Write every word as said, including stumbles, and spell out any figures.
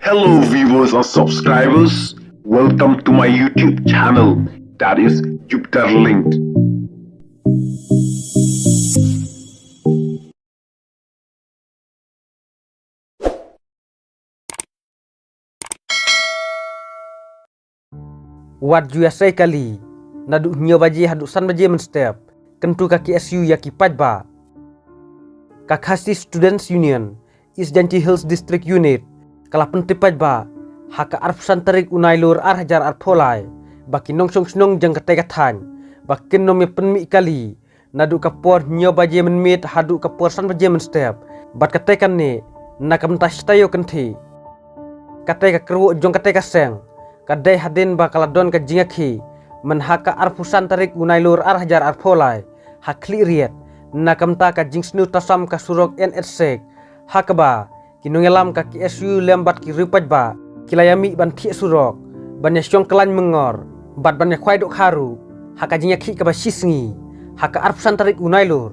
Hello viewers and subscribers, welcome to my YouTube channel, that is Jupiter Linked. Wat ju ïa sei kali, naduh hynñiew baje haduh san baje mynstep, kyntu ka K S U ïa ki paidbah. Ka Khasi Students Union, East Jaintia Hills District Unit, ka la pyntip paidbah ha ka arphew san tarik u Nailur ar hajar arphew lai, ba ki nongshong shnong jong katei ka thaiñ ba kin nym ïa pynmih kali naduh ka por hynñiew baje mynmiet haduh ka por san baje mynstep. Bad katei kane, na ka bynta shi taïew kynthih. Katei ka kyrwoh jong katei ka seng ka dei hadien ba ka la don ka jingïakhih mynha ka arphew san tarik u Nailur ar hajar arphew lai ha Khliehriat, na ka bynta ka jingsniew tasam ka surok N H six, ha kaba ki nongïalam ka K S U lem bad ki riew paidbah ki la ïa mih ban thiah surok, ban ïa shong kyllaiñ myngor bad ban ïa khwai dohkha ruh ha ka jingïakhih kaba shi sngi ha ka arphew san tarik u Nailur.